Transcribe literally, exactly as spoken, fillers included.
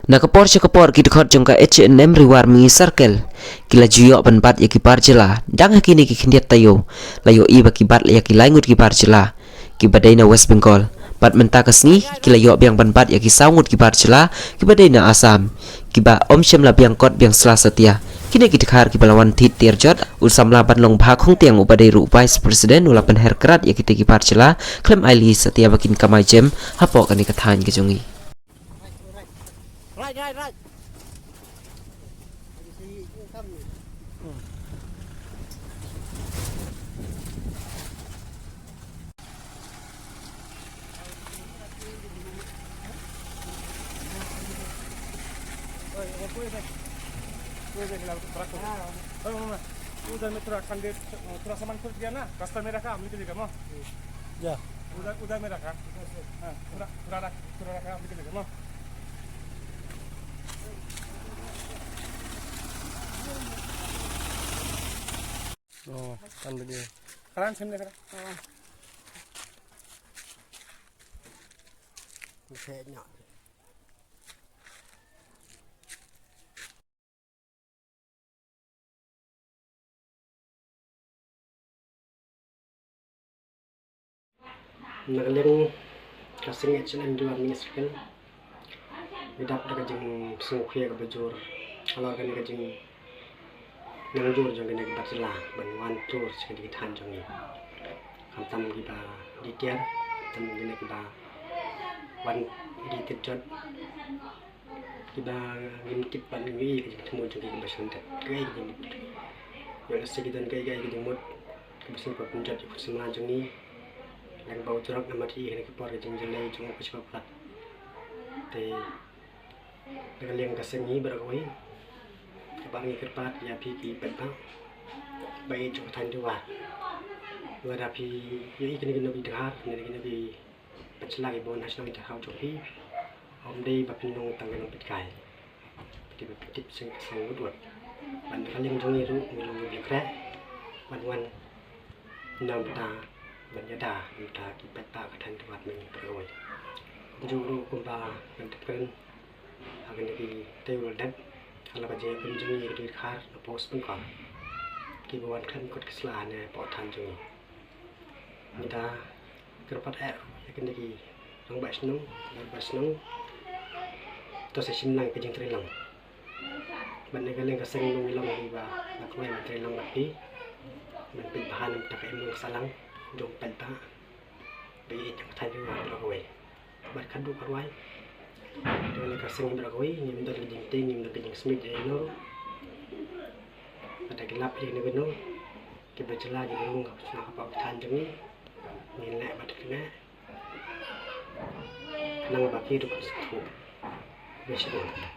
Na ka por sha ka por ki dkhot jong ka H A N M Ri War Mihngi Circle ki la ju ïoh ban bat ïa ki bar jylla. Dang ha kine ki khyndiat taïew la ïohi ba ki bat ïa ki lai ngut ki bar jylla kiba dei na West Bengal. Bad mynta ka sngi ki la ïoh biang ban bat ïa ki saw ngut ki bar jylla kiba dei na Assam, kiba ym shym la biang kot biang sla satia. Kine ki dkhar kiba la wan thied tiar jot, u samla Banlong Bha Khongtiang uba dei ruh u Vice President u la pynher krad ïa kite ki bar jylla khlem ailad satia ba kin kamai jem hapoh kane ka thaiñ ka jong ngi. Right, right, right. उधर में थोड़ा ठंडे, थोड़ा सामान खोल दिया ना, रास्ता में रखा, हम निकल जाएगा, माँ। या। उधर, उधर में रखा। हाँ, थोड़ा, थोड़ा रख, थोड़ा रखा, हम निकल जाएगा, माँ। Oh, kan begitu. Sekarang sini, sekarang. Kayaknya. Na ka liang ka seng H A N M Ri War Mihngi Circle ngi dap da ka jingsngewkhia kaba jur halor kane ka jingnang jur jong kine ki bar jylla ban wan tur sha kine ki thaiñ jong ngi. Khamtam kiba dih tiar, khamtam kine kiba wan dih tiar jot. Kiba ngim tip bad ngim ïohi ka jingthmu jong ki kaba sngewtynnat. Kaei ka jingmut. Ïoh lehse ki don kaei kaei ka jingmut kaba sngewpynjot ïa u samla jong ngi. Lem bad u jrok namar ïa kine ki por ka jingjyllei jong u ka sngewpynjot. Te na ka liang ka seng ngi baroh kawei, kaba ngi kyrpad ïa phi ki paidbah ba ïeit jong ka thaiñ Ri War, lada phi ïohi kine kino ki dkhar, kine kino ki Pynslak ïa ba wan ha shnong ïa ka thaw jong phi. Ym dei ba phin long tang ki nongpeitkai. Phi dei ba phin tip seng ka seng wut wut. Bad na ka liang jong ngi ruh ngi long ngi bia khreh ban wan na bynta ban ïada na bynta ki paidbah ka thaiñ Ri War Mihngi baroh kawei. Kumjuh ruh kumba ngan tip kren ha kine ki taïew la dep, ha la ka jingïakynduh jong ngi ïa ki dkhar na West Bengal kiba wan khlem kot ki sla ne hapoh thaiñ jong ngi. Ngi da kyrpad eh ïa kine ki rangbah shnong, rangbah shnong, to sa shim lang ka jingtrei lang. Bad na ka liang ka seng ngi long kiba la kwai ban trei lang bad phi, ban peit bha na bynta ka imlang ka sahlang jong u paidbah ba ïeit jong ka thaiñ Ri War baroh kawei. Bad khadduh khadwai, na ka liang ka seng baroh kawei ngim don ka jingtieng, ngim don ka jingsmit ïa ino ruh. Lada ki lap ïa kino kino kiba jylla kiba rung hapoh ka thaiñ jong ngi, ngin leh bad kane. Khnang ba ki ruh kin sngewthuh. Bad shuh.